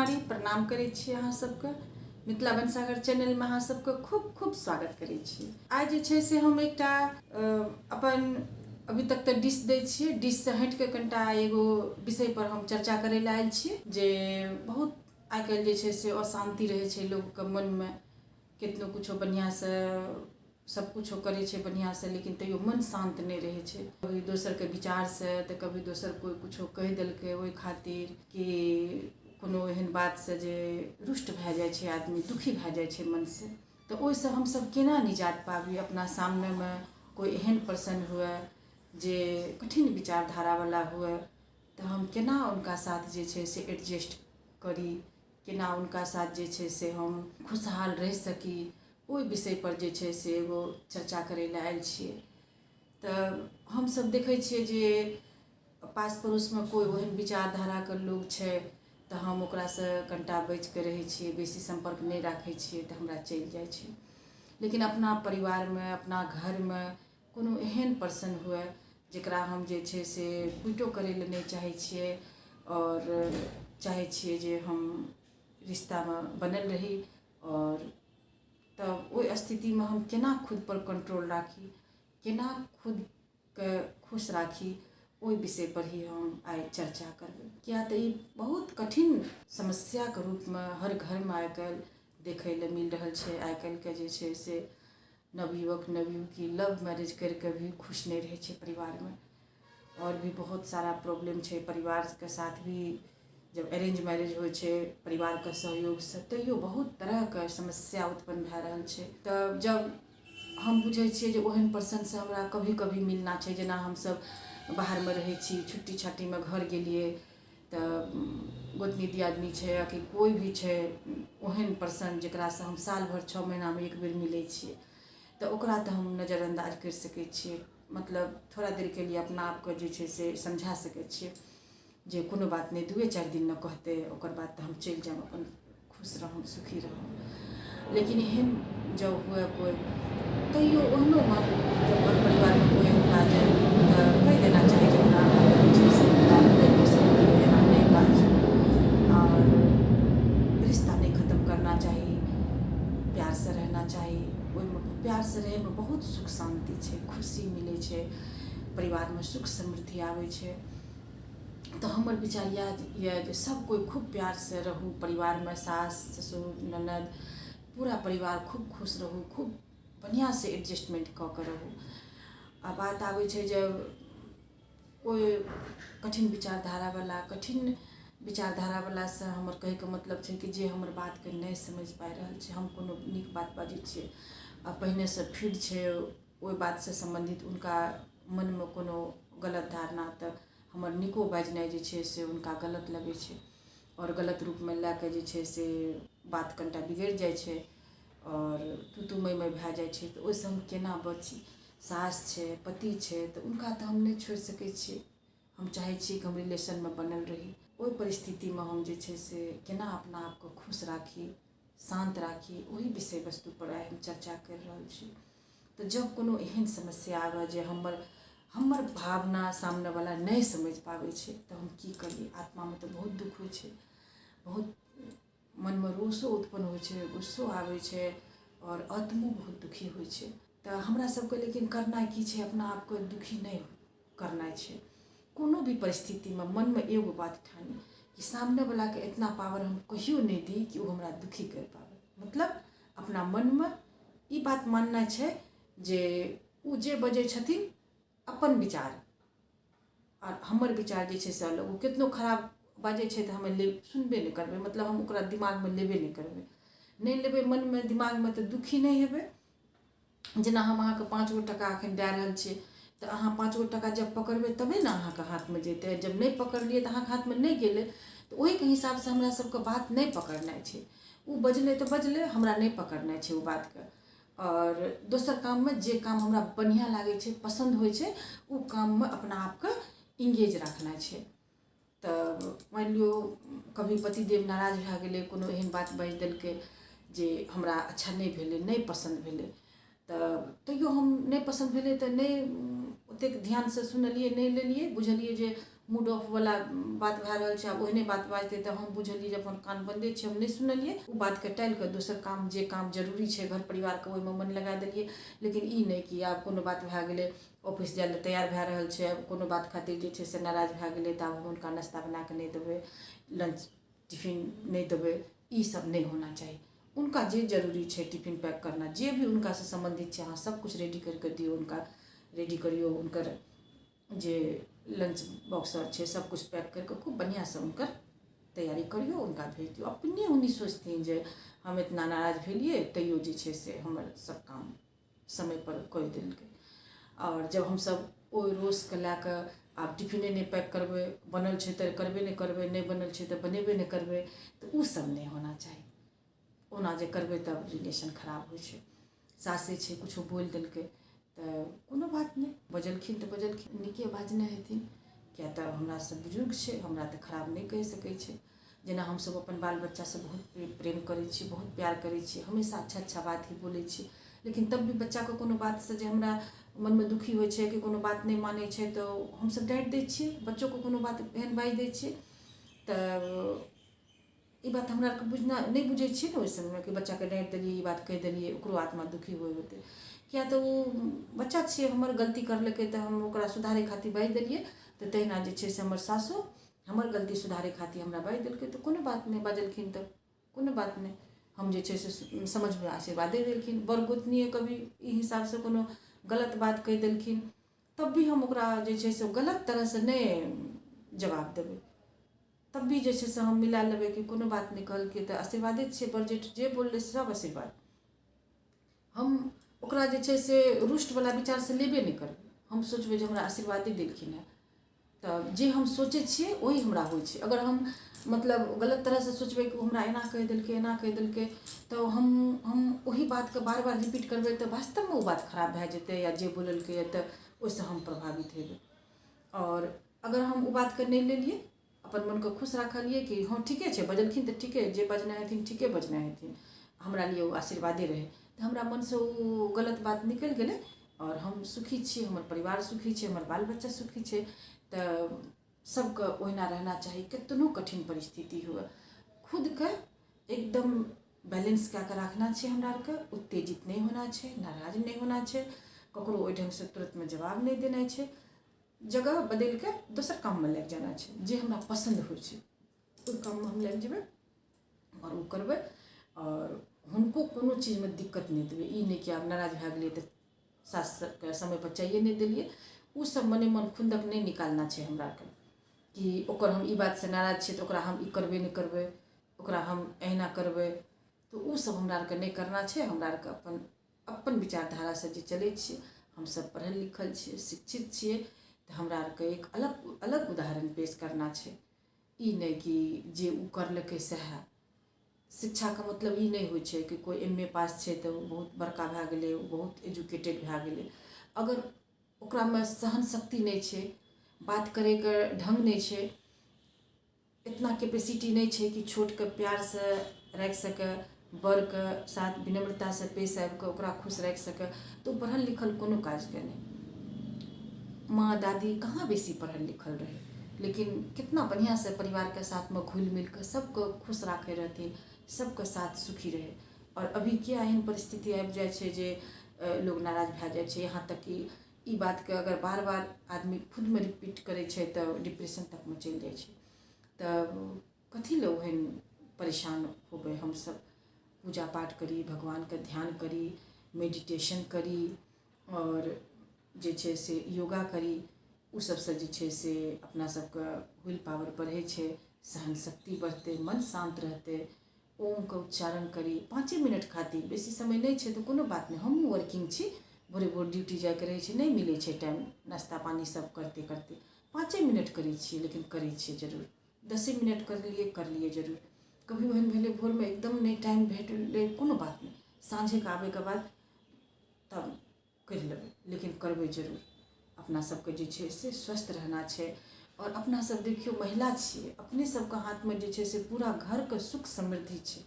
कुमारी प्रणाम करै छी अहाँ सबके। मिथिला बनसागर चैनलमे अहाँ सबके खूब खूब स्वागत करै छी। आइ जे छै से हम एकटा अपन अभी तक तऽ डिश दै छियै, डिशसँ हटिके कनिटा एगो विषयपर हम चर्चा करै लए आयल छी जे बहुत आइ काल्हि जे छै से अशान्ति रहै छै लोकके मनमे। केतनो कुछो बढ़िआँसँ सब कुछो करै छै बढ़िआँसँ, लेकिन तैयो मन शान्त नहि रहै छै। कभी दोसरके विचारसँ तऽ कभी दोसर कोइ कुछो कहि देलकै ओहि खातिर कि कोनो एहन बातसँ जे रुष्ट भए जाइ छै आदमी, दुखी भए जाइ छै मनसँ। तऽ ओहिसँ हमसब केना निजात पाबी? अपना सामनेमे कोइ एहन पर्सन हुए जे कठिन विचारधारावला हुए तऽ हम केना हुनका साथ जे छै से एडजस्ट करी, केना हुनका साथ जे छै से हम खुशहाल रहि सकी, ओहि विषयपर जे छै से एगो चर्चा करै लए आयल छियै। तऽ हमसब देखै छियै जे पास पड़ोसमे कोइ ओहन विचारधाराके लोक छै तऽ हम ओकरासँ कनिटा बचिके रहै छियै, बेसी सम्पर्क नहि राखै छियै तऽ हमरा चलि जाइ छै। लेकिन अपना परिवारमे, अपना घरमे कोनो एहन पर्सन हुए जकरा हम जे छै से क्विटो करै लए नहि चाहै छियै आओर चाहै छियै जे हम रिश्तामे बनल रही, आओर तऽ ओहि स्थितिमे हम केना खुदपर कंट्रोल राखी, केना खुदके खुश राखी, ओहि विषयपर ही हम आइ चर्चा करबै। किया तऽ ई बहुत कठिन समस्याके रूपमे हर घरमे आइ काल्हि देखै लए मिल रहल छै। आइ काल्हिके जे छै से नवयुवक नवयुवती लव मैरिज करिके भी खुश नहि रहै छै परिवारमे, आओर भी बहुत सारा प्रॉब्लम छै परिवारके साथ भी। जब अरेंज मैरिज होइ छै परिवारके सहयोगसँ तैयो बहुत तरहके समस्या उत्पन्न भए रहल छै। तऽ जब हम बुझै छियै जे ओहन पर्सनसँ हमरा कभी कभी मिलना छै, जेना हमसब बाहरमे रहै छी, छुट्टी छाट्टीमे घर गेलियै तऽ गोतनी दियादनी छै या कि कोइ भी छै ओहन पर्सन जकरासँ हम साल भरि 6 महीनामे एक बेर मिलै छियै, तऽ ओकरा तऽ हम नजरअन्दाज करि सकै छियै। मतलब थोड़ा देरके लिए अपना आपके जे छै से समझा सकै छियै जे कोनो बात नहि, 2-4 दिन ने कहतै, ओकर बाद तऽ हम चलि जायब, अपन खुश रहब, सुखी रहब। लेकिन एहन जँ हुए कोइ, तैयो ओहनोमे जब घर परिवारमे कोइ एहन बाजै तऽ कहि देना चाही जे हमरा अहाँके जे छै से ई बात नहि पसन्द होइए, एना नहि बाजू। आओर रिश्ता नहि खतम करना चाही, प्यारसँ रहना चाही। ओहिमे प्यारसँ रहैमे बहुत सुख शान्ति छै, खुशी मिलै छै, परिवारमे सुख समृद्धि आबै छै। तऽ हमर विचार इएह यऽ जे सब कोइ खूब प्यारसँ रहू परिवारमे, सास ससुर ननद पूरा परिवार खूब खुश रहू, खूब बढ़िआँसँ एडजस्टमेन्ट कऽ कऽ रहू। आ बात आबै छै जे ओहि कठिन विचारधारावला, कठिन विचारधारावलासँ हमर कहैके मतलब छै कि जे हमर बातके नहि समझि पाबि रहल छै, हम कोनो नीक बात बाजै छियै आ पहिनेसँ फिट छै ओहि बातसँ सम्बन्धित हुनका मनमे कोनो गलत धारणा, तऽ हमर नीको बाजनाइ जे छै से हुनका गलत लगै छै आओर गलत रूपमे लए कऽ जे छै से बात कनिटा बिगड़ि जाइ छै आओर तू तू मैं मैं भए जाइ छै। तऽ ओहिसँ हम केना बची? सास छै, पति छै, तऽ हुनका तऽ हम नहि छोड़ि सकै छियै। हम चाहै छियै कि हम रिलेशनमे बनल रही। ओहि परिस्थितिमे हम जे छै से केना अपना आपके खुश राखी, शान्त राखी, ओहि विषय वस्तुपर आइ हम चर्चा करि रहल छी। तऽ जब कोनो एहन समस्या आबय जे हमर हमर भावना सामनेवला नहि समझि पाबै छै तऽ हम की करी? आत्मामे तऽ बहुत दुःख होइ छै, बहुत मनमे रोषो उत्पन्न होइ छै, गुस्सो आबै छै आओर आत्मो बहुत दुखी होइ छै। तऽ हमरा सबके लेकिन करनाइ की छै? अपना आपके दुखी नहि करनाइ छै। कोनो भी परिस्थितिमे मनमे एगो बात ठानी कि सामनेवलाके इतना पावर हम कहियो नहि दी कि ओ हमरा दुखी करि पाबै। मतलब अपना मनमे ई बात माननाइ छै जे ओ जे बजै छथिन अपन विचार आओर हमर विचार जे छै से अलग। ओ केतनो खराब बाजै छै तऽ हमे सुनबे नहि करबै, मतलब हम ओकरा दिमागमे लेबे नहि करबै। नहि लेबै मनमे दिमागमे तऽ दुखी नहि हेबै। जेना हम अहाँके 5 गो टका एखन दए रहल छियै तऽ अहाँ 5 गो टका जब पकड़बै तबे ने अहाँके हाथमे जेतै। जब नहि पकड़लियै तऽ अहाँके हाथमे नहि गेलै। तऽ ओहिके हिसाबसँ हमरा सबके बात नहि पकड़नाइ छै। ओ बजलै तऽ बजलै, हमरा नहि पकड़नाइ छै ओ बातके। आओर दोसर काममे जे काम हमरा बढ़िआँ लागै छै, पसन्द होइ छै, ओ काममे अपना आपके इंगेज रखनाइ छै। तऽ मानि लियौ कभी पतिदेव नाराज भए गेलै, कोनो एहन बात बाजि देलकै जे हमरा अच्छा नहि भेलै, नहि पसन्द भेलै, तऽ तैयो हम नहि पसन्द भेलै तऽ नहि ओतेक ध्यानसँ सुनलियै, नहि लेलियै, बुझलियै जे मूड ऑफ वाला बात भए रहल छै, आब ओहने बात बाजतै तऽ हम बुझलियै जे अपन कान बन्दे छै, हम नहि सुनलियै। ओ बातके टालि कऽ दोसर काम, जे काम जरूरी छै घर परिवारके, ओहिमे मन लगा देलियै। लेकिन ई नहि कि आब कोनो बात भए गेलै, ऑफिस जाय लए तैयार भए रहल छै, आब कोनो बात खातिर जे छै से नाराज भए गेलै तऽ आब हम हुनका नाश्ता बना कऽ नहि देबै, लंच टिफिन नहि देबै, ई सब नहि होना चाही। हुनका जे जरूरी छै टिफिन पैक करना, जे भी हुनकासँ सम्बन्धित छै, अहाँ सब किछु रेडी करि कऽ दियौ, हुनका रेडी करियौ, हुनकर जे लंच बॉक्स आर छै सब किछु पैक करि कऽ खूब बढ़िआँसँ हुनकर तैयारी करियौ, हुनका भेज दियौ। अपने ओनी सोचथिन जे हम इतना नाराज भेलियै तैयो जे छै से हमर सब काम समयपर कऽ देलकै। आओर जब हमसब ओहि रोषके लए कऽ आब टिफिने नहि पैक करबै, बनल छै तऽ करबे नहि करबै, नहि बनल छै तऽ बनेबे नहि करबै, तऽ ओ सब नहि होना चाही। ओना जे करबै तब रिलेशन खराब होइ छै। सासे छै किछो बोलि देलकै तऽ कोनो बात नहि, बजलखिन तऽ बजलखिन, नीके बाजने हेथिन, किएक तऽ हमरासँ बुजुर्ग छै, हमरा तऽ खराब नहि कहि सकै छै। जेना हमसब अपन बाल बच्चासँ बहुत प्रेम करै छी, बहुत प्यार करै छी, हमेशा अच्छा अच्छा बात ही बोलै छी, लेकिन तब भी बच्चाके कोनो बातसँ जे हमरा मनमे दुखी होइ छै कि कोनो बात नहि मानै छै तऽ हमसब डाँटि दै छियै, बच्चोके कोनो बात एहन बाजि दै छियै। तऽ ई बात हमरा आरके बुझना नहि बुझै छियै ने ओहि समयमे कि बच्चाके डाँटि देलियै, ई बात कहि देलियै, ओकरो आत्मा दुखी होइ होतै, किएक तऽ ओ बच्चा छियै, हमर गलती करलकै तऽ हम ओकरा सुधारै खातिर बाजि देलियै। तऽ तहिना जे छै से हमर सासो हमर गलती सुधारै खातिर हमरा बाजि देलकै, तऽ कोनो बात नहि, बजलखिन तऽ कोनो बात नहि, हम जे छै से समझमे आशीर्वादे देलखिन। बड़ गोतनीए कभी ई हिसाबसँ कोनो गलत बात कहि देलखिन तब भी हम ओकरा जे छै से गलत तरहसँ नहि जवाब देबै, तब भी जे छै से हम मिला लेबै कि कोनो बात नहि, कहलकै तऽ आशीर्वादे छियै, बड़ जेठ जे बोललै सब आशीर्वाद। हम ओकरा जे छै से रुष्टवला विचारसँ लेबे नहि करबै, हम सोचबै जे हमरा आशीर्वादे देलखिन हेँ, तऽ जे हम सोचै छियै ओही हमरा होइ छै। अगर हम मतलब गलत तरहसँ सोचबै कि ओ हमरा एना कहि देलकै, एना कहि देलकै, तऽ हम ओही बातके बार बार रिपीट करबै तऽ वास्तवमे ओ बात खराब भए जेतै, या जे बोललकै तऽ ओहिसँ हम प्रभावित हेबै। आओर अगर हम ओ बातके नहि लेलियै, अपन मनके खुश राखलियै कि हँ ठीके छै, बजलखिन तऽ ठीके, जे बजने हेथिन ठीके बजने हेथिन, हमरा लिए ओ आशीर्वादे रहै, तऽ हमरा मनसँ ओ गलत बात निकलि गेलै आओर हम सुखी छी, हमर परिवार सुखी छै, हमर बाल बच्चा सुखी छै। तऽ सबके ओहिना रहना चाही, केतनो कठिन परिस्थिति हुए, खुदके एकदम बैलेंस कए कऽ राखना छै, हमरा आरके उत्तेजित नहि होना छै, नाराज नहि होना छै, ककरो ओहि ढङ्गसँ तुरन्तमे जवाब नहि देनाइ छै, जगह बदलि कऽ दोसर काममे लागि जाना छै, जे हमरा पसन्द होइ छै ओहि काममे हम लागि जेबै आओर ओ करबै, आओर हुनको कोनो चीजमे दिक्कत नहि देबै। ई नहि कि आब नाराज भए गेलियै तऽ सासके समयपर चाइए नहि देलियै, ओ सब मने मन खुन्दक नहि निकालना छै हमरा आरके कि ओकर हम ई बातसँ नाराज छियै तऽ ओकरा हम ई करबे नहि करबै, ओकरा हम एहिना करबै, तऽ ओ सब हमरा आरके नहि करना छै। हमरा आरके अपन अपन विचारधारासँ जे चलै छियै, हमसब पढ़ल लिखल छियै, शिक्षित छियै, तऽ हमरा आरके एक अलग अलग उदाहरण पेश करना छै। ई नहि कि जे ओ करलकै सएह। शिक्षाके मतलब ई नहि होइ छै कि कोइ एम ए पास छै तऽ ओ बहुत बड़का भए गेलै, ओ बहुत एजुकेटेड भए गेलै। अगर ओकरामे सहन शक्ति नहि छै, बात करैके ढङ्ग नहि छै, इतना कैपेसिटी नहि छै कि छोटके प्यारसँ राखि सकै, बड़के साथ विनम्रतासँ पेश आबिकऽ ओकरा खुश राखि सकै, तऽ ओ पढ़ल लिखल कोनो काजके नहि। माँ दादी कहाँ बेसी पढ़ल लिखल रहै, लेकिन कितना बढ़िआँसँ परिवारके साथमे घुलि मिलिकऽ सबके खुश राखै रहथिन, सबके साथ सुखी रहै। आओर अभी किया एहन परिस्थिति आबि जाइ छै जे लोग नाराज भए जाइ छै, यहाँ तक कि ई बातके अगर बार बार आदमी खुदमे रिपीट करै छै तऽ डिप्रेशन तकमे चलि जाइ छै। तऽ कथी लए ओहन परेशान होबै हमसब? पूजा पाठ करी, भगवानके ध्यान करी, मेडिटेशन करी, आओर जे छै से योगा करी। ओ सबसँ जे छै से अपना सबके will power बढ़ै छै, सहन शक्ति बढ़तै, मन शान्त रहतै। ओमके उच्चारण करी 5 मिनट खातिर, बेसी समय नहि छै तऽ कोनो बात नहि, हमहूँ वर्किंग छी, भोरे भोर ड्यूटी जाइके रहै छै, नहि मिलै छै टाइम, नाश्ता पानी सब करते करते 5 मिनट करै छियै, लेकिन करै छियै जरूर। 10 मिनट करलियै जरूर। कभी ओहन भेलै भोरमे एकदम नहि टाइम भेटलै, कोनो बात नहि, साँझेके आबैके बाद तब करि लेबै, लेकिन करबै जरूर। अपना सबके जे छै से स्वस्थ रहना छै। आओर अपना सब देखियौ महिला छियै, अपने सबके हाथमे जे छै से पूरा घरके सुख समृद्धि छै।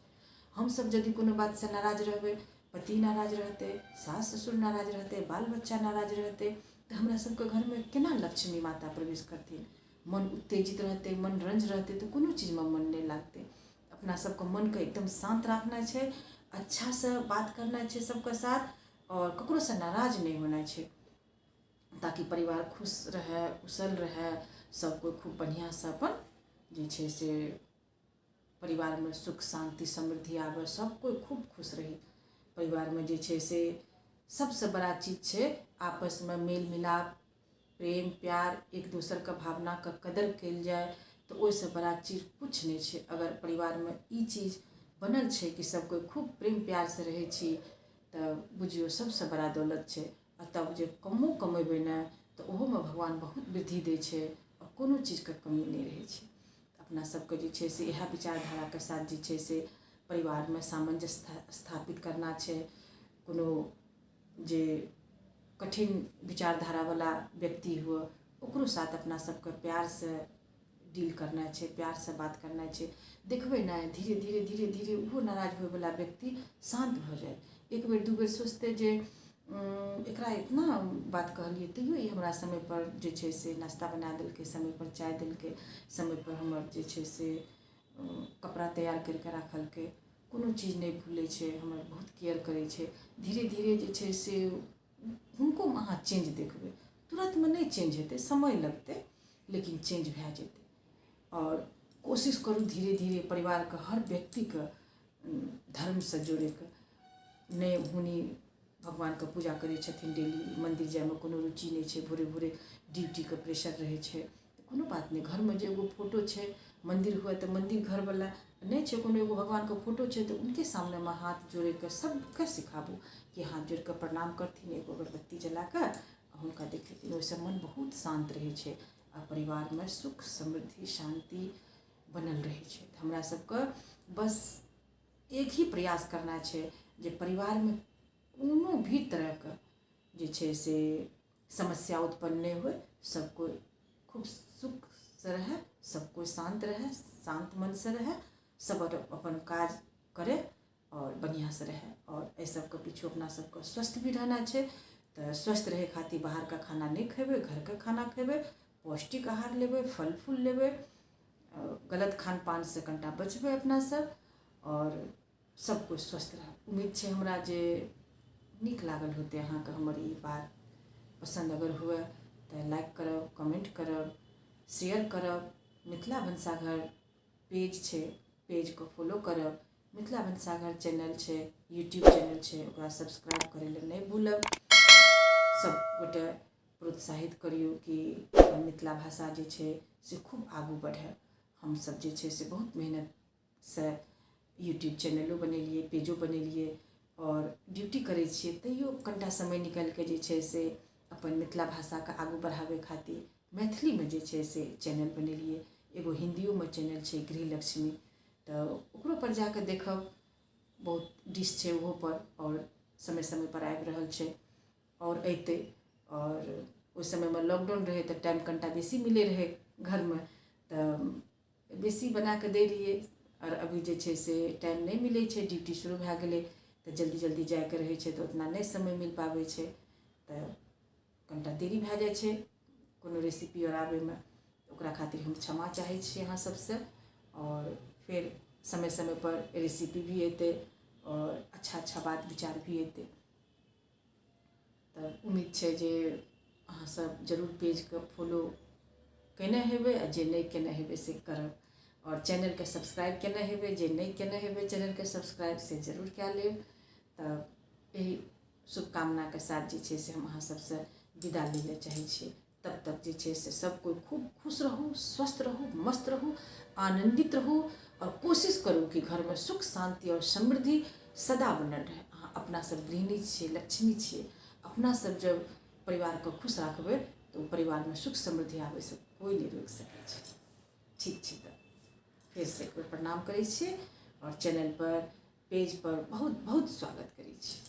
हमसब यदि कोनो बातसँ नाराज रहबै, पति नाराज रहतै, सास ससुर नाराज रहतै, बाल बच्चा नाराज रहतै, तऽ हमरा सबके घरमे केना लक्ष्मी माता प्रवेश करथिन? मन उत्तेजित रहतै, मन रंज रहतै तऽ कोनो चीजमे मन नहि लागतै। अपना सबके मनके एकदम शान्त राखनाइ छै, अच्छासँ बात करनाइ छै सबके साथ आओर ककरोसँ नाराज नहि होनाइ छै, ताकि परिवार खुश रहै, कुशल रहै, सब कोइ खूब बढ़िआँसँ अपन जे छै से परिवारमे सुख शान्ति समृद्धि आबै, सब कोइ खूब खुश रही। परिवारमे जे छै से सबसँ बड़ा चीज छै आपसमे मेल मिलाप, प्रेम प्यार, एक दोसरके भावनाके कदर कयल जाय तऽ ओहिसँ बड़ा चीज किछु नहि छै। अगर परिवारमे ई चीज बनल छै कि सब कोइ खूब प्रेम प्यारसँ रहै छी तऽ बुझियौ सबसँ बड़ा दौलत छै। आ तब जे कमो कमेबै ने तऽ ओहोमे भगवान बहुत वृद्धि दै छै आओर कोनो चीजके कमी नहि रहै छै। अपना सबके जे छै से इएह विचारधाराके साथ जे छै से परिवारमे सामंजस्य स्थापित करना छै। कोनो जे कठिन विचारधारावला व्यक्ति हुए ओकरो साथ अपना सबके प्यारसँ डील करना छै, प्यारसँ बात करना छै। देखबै ने धीरे धीरे धीरे धीरे ओहो नाराज होइवला व्यक्ति शान्त भऽ जायत। एक बेर दू बेर सोचतै जे एकरा इतना बात कहलियै तैयो ई हमरा समयपर जे छै से नाश्ता बना देलकै, समयपर चाय देलकै, समयपर हमर जे छै से कपड़ा तैयार करिके राखलकै, कोनो चीज नहि भूलै छै, हमर बहुत केयर करै छै। धीरे धीरे जे छै से हुनकोमे अहाँ चेंज देखबै। तुरन्तमे नहि चेंज हेतै, समय लगतै, लेकिन चेंज भए जेतै। आओर कोशिश करू धीरे धीरे परिवारके हर व्यक्तिके धर्मसँ जोड़ैके। नहि हुनी भगवानके पूजा करै छथिन डेली, मन्दिर जाइमे कोनो रुचि नहि छै, भोरे भोरे ड्यूटीके प्रेशर रहै छै, कोनो बात नहि, घरमे जे एगो फोटो छै, मन्दिर हुए तऽ मन्दिर घरवला नहि छै, कोनो एगो भगवानके फोटो छै तऽ उनके सामनेमे हाथ जोड़िके सबके सिखाबू कि हाथ जोड़िके प्रणाम करथिन, एगो अगरबत्ती जलाके हुनका देखेथिन। ओहिसँ मन बहुत शान्त रहै छै आ परिवारमे सुख समृद्धि शान्ति बनल रहै छै। तऽ हमरा सबके बस एक ही प्रयास करना छै जे परिवारमे कोनो भी तरहके जे छै से समस्या उत्पन्न नहि होइ, सब कोइ खूब सुखसँ रहै, सब कोइ शान्त रहै, शान्त मनसँ रहै, सब अपन काज करै आओर बढ़िआँसँ रहै। आओर एहि सबके पिछू अपना सबके स्वस्थ भी रहना छै, तऽ स्वस्थ रहै खातिर बाहरके खाना नहि खेबै, घरके खाना खेबै, पौष्टिक आहार लेबै, फल फूल लेबै, गलत खान पानसँ कनिटा बचबै अपना सब आओर सब कोइ स्वस्थ रहब। उम्मीद छै हमरा जे नीक लागल होतै अहाँके हमर ई बात। पसन्द अगर हुए तऽ लाइक करब, कमेंट करब, शेयर करब। मिथिला भनसाघर पेज छै, पेजके फॉलो करब। मिथिला भनसाघर चैनल छै, यूट्यूब चैनल छै, ओकरा सब्सक्राइब करै लए नहि भूलब। सब गोटे प्रोत्साहित करियौ कि अपन मिथिला भाषा जे छै से खूब आगू बढ़ै। हमसब जे छै से बहुत मेहनतसँ यूट्यूब चैनलो बनेलियै, पेजो बनेलियै आओर ड्यूटी करै छियै, तैयो कनिटा समय निकालिके जे छै से अपन मिथिला भाषाके आगू बढ़ाबै खातिर मैथिलीमे जे छै से चैनल बनेलियै। एगो हिन्दियोमे चैनल छै गृहलक्ष्मी, तऽ ओकरो पर जाके देखब, बहुत डिश छै ओहो पर आओर समय समय पर आबि रहल छै आओर अयतै। आओर ओहि समयमे लॉकडाउन रहै तऽ टाइम कनिटा बेसी मिलै रहै घरमे, तऽ बेसी बनाकऽ दै रहियै। आओर अभी जे छै से टाइम नहि मिलै छै, ड्यूटी शुरू भए गेलै तऽ जल्दी जल्दी जाइके रहै छै, तऽ उतना नहि समय मिल पाबै छै, तऽ कनिटा देरी भए जाइ छै कोनो रेसिपी आओर आबैमे। ओकरा खातिर हम क्षमा चाहै छी अहाँ सबसँ। आओर फेर समय समयपर रेसिपी भी अयतै आओर अच्छा अच्छा बात विचार भी अयतै। तऽ उम्मीद छै जे अहाँ सब जरूर पेजके फॉलो केने हेबै, आ जे नहि केने हेबै से करब, आओर चैनलके सब्सक्राइब केने हेबै, जे नहि केने हेबै चैनलके सब्सक्राइब से जरूर कए लेब। तऽ एहि शुभकामनाके साथ जे छै से हम अहाँ सबसँ विदा लै लए चाहै छी। तब तक जे छै से सब कोइ खूब खुश रहू, स्वस्थ रहू, मस्त रहू, आनन्दित रहू आओर कोशिश करू कि घरमे सुख शान्ति आओर समृद्धि सदा बनल रहै। अहाँ अपना सब गृहिणी छियै, लक्ष्मी छियै, अपना सब जब परिवारके खुश राखबै तऽ ओ परिवारमे सुख समृद्धि आबैसँ कोइ नहि रोकि सकै छै। ठीक छै, तऽ फेरसँ एक बेर प्रणाम करै छियै आओर चैनलपर पेजपर बहुत बहुत स्वागत करै छी।